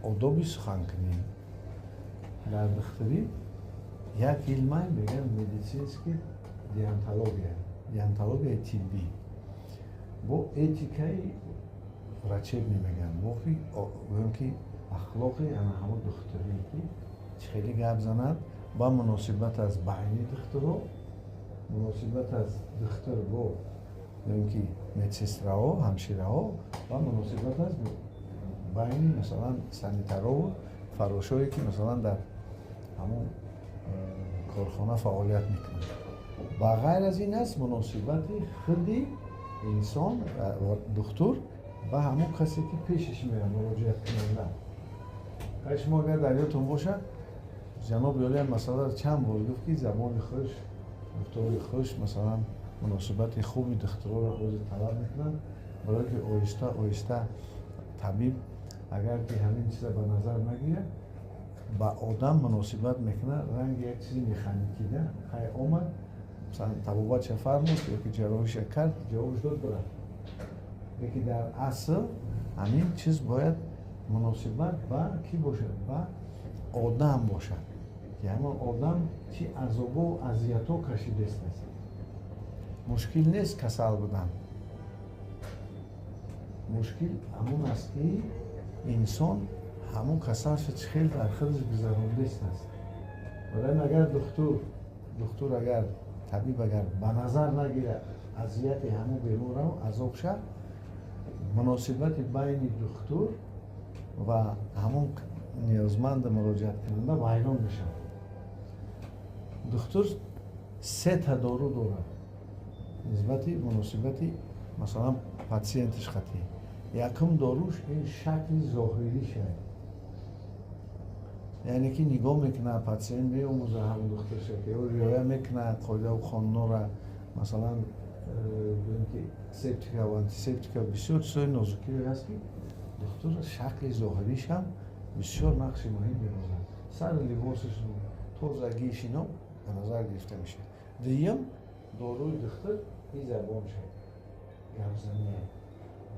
Одоби суханкунӣ дар духтурӣ як илмай, мегӯянд, медицинский деонтология, деонтологияи тиббӣ бо этикаи врачебный мегӯянд, гӯем ки ахлоқи ана ҳамон духтурӣ, ки чӣ хеле гап занад ба муносибат аз байни духтуро, муносибат аз духтур бо, гӯем ки, медсестраҳо, ҳамшираҳо ва муносибат аз байни, масалан, санитарову фарошое, ки, масалан, дар ҳамон корхона фаъолият мекунанд. Ба ғайр аз ин аст муносибати худи инсон, духтур ба ҳамон касе, ки пешаш меояд, муроҷиаткунанда. Шумо агар дар ёдтон бошад, ҷаноби олӣ масъаларо чанд бор гуфт, ки забони хуш, гуфтори хуш, масалан, муносибати хуби духтурро ҳозир талаб мекунанд, барое ки оҳиста оҳиста табиб, агар ки ҳамин чиза ба назар нагирад, ба одам муносибат мекунад ранги як чизи механикӣ да. Хай, омад, табобатша фармуд ёки ҷарроҳиша кард, ҷавобш дод, бирафт. Лекин дар асл ҳамин чиз бояд муносибат ба кӣ бошад? Ба одам бошад, ки ҳамон одам чӣ азобу азиятҳо кашидааст. Мушкил нест касал будан, мушкил ҳамон аст, ки инсон ҳамон касалша чӣ хел дар худаш гузарондааст. Барои агар духтур, агар табиб, агар ба назар нагирад азияти ҳамон беморро, азобша, муносибати байни духтур ва ҳамон ниёзманди муроҷиаткунанда вайрон мешавад. Духтур сета дору дорад нисбати муносибати, масалан, патсиентиш қатъӣ. Якум доруш ин шакли зоҳириша, яъне ки нигоҳ мекунад патсиент, меомӯза ҳамон духтурша, ки ӯ риоя мекунад қоидаву қонунҳоро, масалан, гӯем ки септика ва антисептика, бисёр чизҳои нозукире ҳаст, ки духтур шакли зоҳиришам бисёр нақши муҳим мебозад. Сари либосаш, тозагиш, ино ба назар гирифта мешавад. Дуюм доруи духтур ин забонша, гапзания,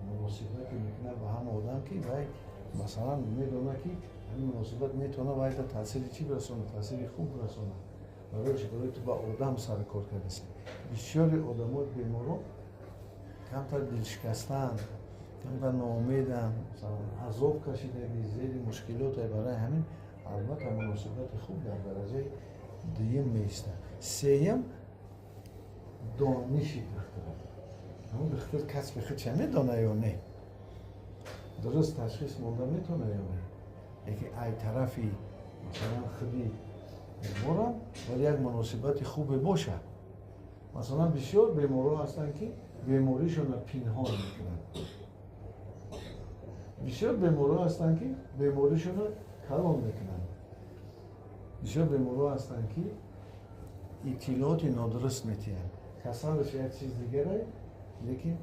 муносибате мекунад ба ҳама одам, ки вай, масалан, медонад, ки ҳамин муносибат метавонад вайта таъсири чӣ бирасонад? Таъсири хуб бирасонад. Барои чи? Барои ту ба одам сари кор кардааст. Бисёри одамои беморо камтар дилшикастаанд, камтар ноумеданд, азоб кашидаги, зери мушкилоте. Барои ҳамин, албатта, муносибати хуб дар дараҷаи дуюм меистад. Сеюм дониши духтур. Ҳамон духтур касби худша медонад ё не, дуруст ташхис монда метавонад ё не. Яки ай тарафи, масалан, худи беморам бояд як муносибати хубе бошад. Масалан, бисёр беморҳо ҳастанд, ки беморишонро пинҳон мекунанд, бисёр беморҳо ҳастанд, ки беморишонро калон мекунанд, бисёр беморҳо ҳастанд, ки иттилооти нодуруст метиҳанд. Касалаш як чиз дигаре, лекин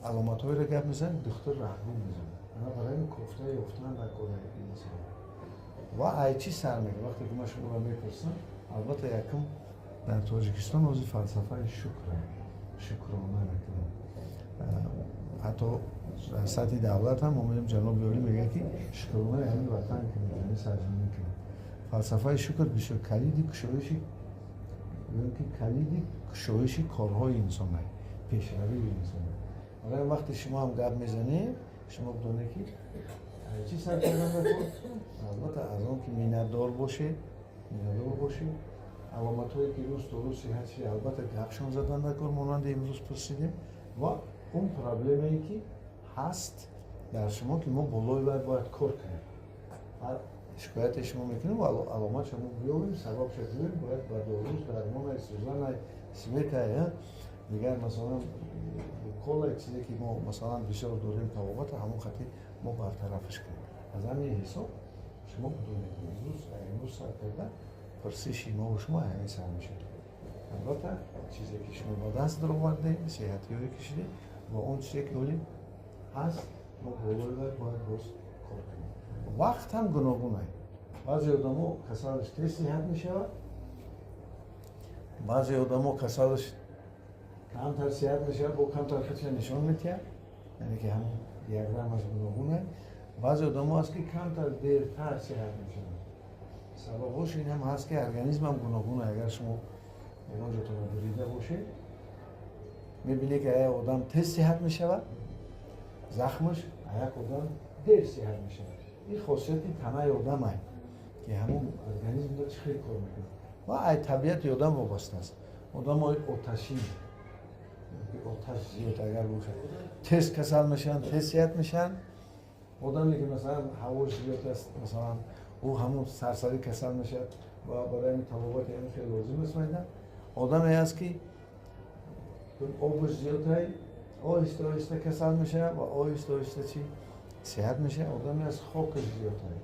аломатҳоеро гап мезанад, духтур раҳгум мезанад. Ана барои ин кофта ёфтан дар кори инсон. Ва ай чӣ сар мекунад? Вақте ки ман шуморо мепурсам, албатта, якум, дар Тоҷикистон ҳозир фалсафаи шукра, шукрона мекунам. Ҳатто дар сатҳи давлат ҳам мо мебинем, ҷаноби олӣ мегӯяд, ки шукронаи ҳамин ватан кунед, ҳамин сарзамин кунед. Фалсафаи шукр бисёр калиди кушоиши, гӯем ки, калиди кушоиши корҳои инсона, пешравии инсона. Барои вақте шумо ҳам гап мезанед, шумо бидонед, ки чӣ сар кардан даркор. Албатта, аз он ки миннатдор бошед, миннатдор бошед. Аломатҳое, ки рӯз то рӯз сиҳат шид, албатта, гапшон задан даркор, монанди имрӯз пурсидем, ва он проблемае, ки ҳаст дар шумо, ки мо болои вай бояд кор кунем. Ҳар шикояте шумо мекунем, аломатша мо биёбем, сабабша биёбем, бояд ба дорус, дармонай, сӯзанай, светай, дигар, масалан, уколай, чизе ки мо, масалан, бисёр дорем табобата, ҳамон хати мо бартарафаш кунем. Аз ҳамин ҳисоб шумо бидонед, имрӯз сар карда пурсиши мову шумо ҳамин сар мешавад. Албатта, чизе ки шумо ба даст даровардед, сеҳатиёре ки шудед ва он чизе ки ҳоли ҳаст, мо болои вай бояд боз кор кунем. Вақт ҳам гуногун ай. Баъзе одамо касалаш тез сиҳат мешавад, баъзе одамо касалаш камтар сиҳат мешавад, бо камтар худша нишон медиҳад, яъне ки ҳамон диаграммаш гуногун ай. Баъзе одамо ҳаст, ки камтар дертар сиҳат мешаванд. Сабабҳош ин ҳам ҳаст, ки организмам гуногун. Агар шумо ягон ҷотона бурида бошед, мебинед, ки як одам тез сиҳат мешавад захмаш, а як одам дер сиҳат мешавад. Ин хосияти танаи одамае, ки ҳамон организмда чӣ хел кор мекунад ва ай табиати одам вобаста аст. Одамои оташин, оташ зиёд агар бошад, тез касал мешаванд, тез сиҳат мешаванд. Одаме, ки, масалан, ҳавош зиёд аст, масалан, ӯ ҳамун сарсарӣ касал мешавад ва барои ҳамин табобати ҳамин хеле лозим аст. Майда одаме ҳаст, ки обаш зиёдай, оҳиста оҳиста касал мешавад ва оҳиста оҳиста чи сиҳат мешавад. Одаме аст, хокаш зиёдай.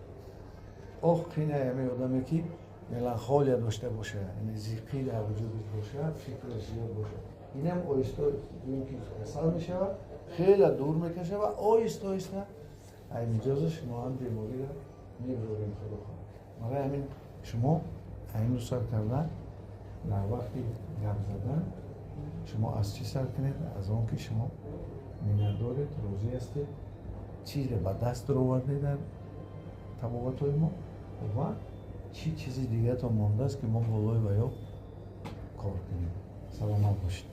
Ох, қинай ҳамин одаме, ки меланхолия дошта бошад, яъне зиқӣ дар вуҷудаш бошад, фикраш зиёд бошад. Инам оҳиста гӯем, ки касал мешавад, хеле дур мекашад ва оҳиста оҳиста ай миҷоза шумо ҳам бемориро мебурорем, худо хоҳад. Барои ҳамин шумо имрӯз сар кардан, дар вақти гап задан шумо аз чӣ сар кунед? Аз он ки шумо миннатдоред, розӣ ҳастед, чизе ба даст даровардед дар табобатҳои мо ва чӣ чизи дигартон мондааст, ки мо болои ваё кор кунем. Саломат бошед.